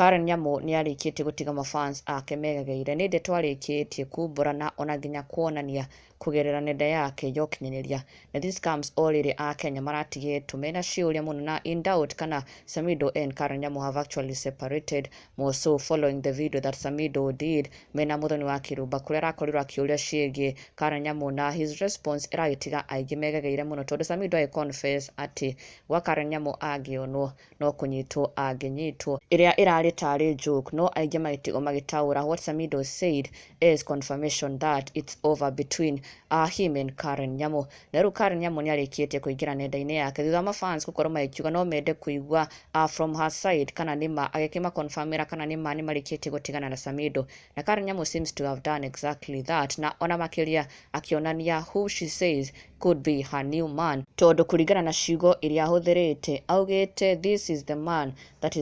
Karen Nyamu nĩ arĩkĩtie gũtiga mafans ake megegeire. Nĩ ndeto arĩkĩtie kumbũra na ona nginya kuonania kũgerera nenda yake ya ũkinyanĩria. Na this comes o rĩrĩ Akenya maratigĩtwo mena ciũria mũno na in doubt kana Samido and Karen Nyamu have actually separated, more so following the video that Samido did mena Muthoni wa Kĩrumba, kũrĩa arakorirwo akĩũria ciĩgiĩ Karen Nyamu, na his response ĩragĩtiga aingĩ megegeire mũno, tondũ Samido agĩ confess atĩ gwa Karen Nyamu angĩonwo no kũnyitwo angĩnyitwo, ĩrĩa ĩrarĩ tarĩ joke, no aingĩ magĩtigwo magĩtaũra what Samido said is confirmation that it's over between him and Karen Nyamu. Na rĩu Karen Nyamu nĩ arĩkĩtie kũingĩra nenda-inĩ yake thutha wa mafans gũkorwo magĩkiuga no mende kũigua from her side kana nĩma, agĩkĩma confirmĩra kana nĩma nĩ marĩkĩtie gũtigana na Samido. Na Karen Nyamu seems to have done exactly that, na ona makĩria akĩonania who she says could be her new man, tondũ kũringana na ciugo iria ahũthĩrĩte, augĩte this is the man that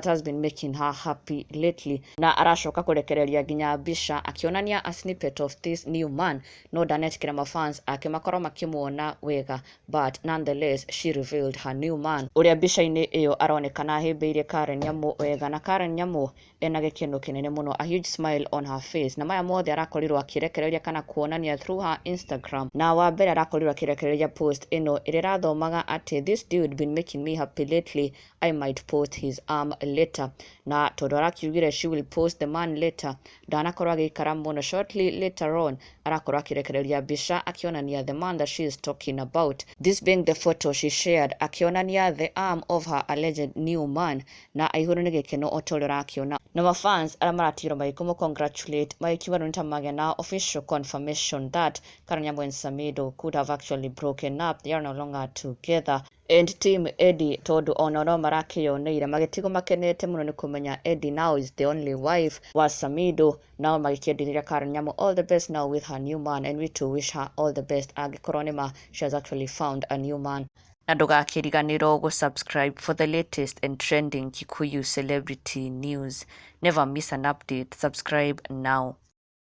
has been making her happy lately. Na aracoka kũrekereria nginya mbica akĩonania a snippet of this new man, no ndanetĩkĩra mafans ake makorwo makĩmuona wega, but nonetheless she revealed her new man, ũrĩa mbica-inĩ ĩyo aronekana ahĩmbĩirie Karen Nyamu wega, na Karen Nyamu ena gĩkeno kĩnene mũno, a huge smile on her face. Na maya mothe arakorirwo akĩrekereria kana kuonania through her Instagram. Na wa mbere arakorirwo akĩrekereria post ĩno ĩrĩa ĩrathomaga atĩ, "This dude been making me happy lately. I might post his arm later." Na tondũ arakiugire she will post the man later, ndanakorwo agĩikara mũno, shortly later on arakorwo akĩrekereria mbica akĩonania the man that she is talking about, this being the photo she shared akĩonania the arm of her alleged new man, na aihũrwo nĩ gĩkeno o ta ũrĩa ũrakĩona. Na mafans arĩa maratigirwo magĩkũmũ congratulate, magĩkiuga rĩu nĩ ta magĩa na official confirmation that Karen Nyamu and Samido could have actually broken up, they are no longer together. And team Eddie, tondũ ona no marakĩyoneire, magĩtigwo makenete mũno nĩ kũmenya Eddie now is the only wife wa Samido. Nao magĩkĩenderia Karen Nyamu all the best now with her new man, and we too wish her all the best angĩkorwo nĩma she has actually found a new man. Na ndũgakĩriganĩrwo gũ-subscribe for the latest and trending Kikuyu celebrity news. Never miss an update. Subscribe now.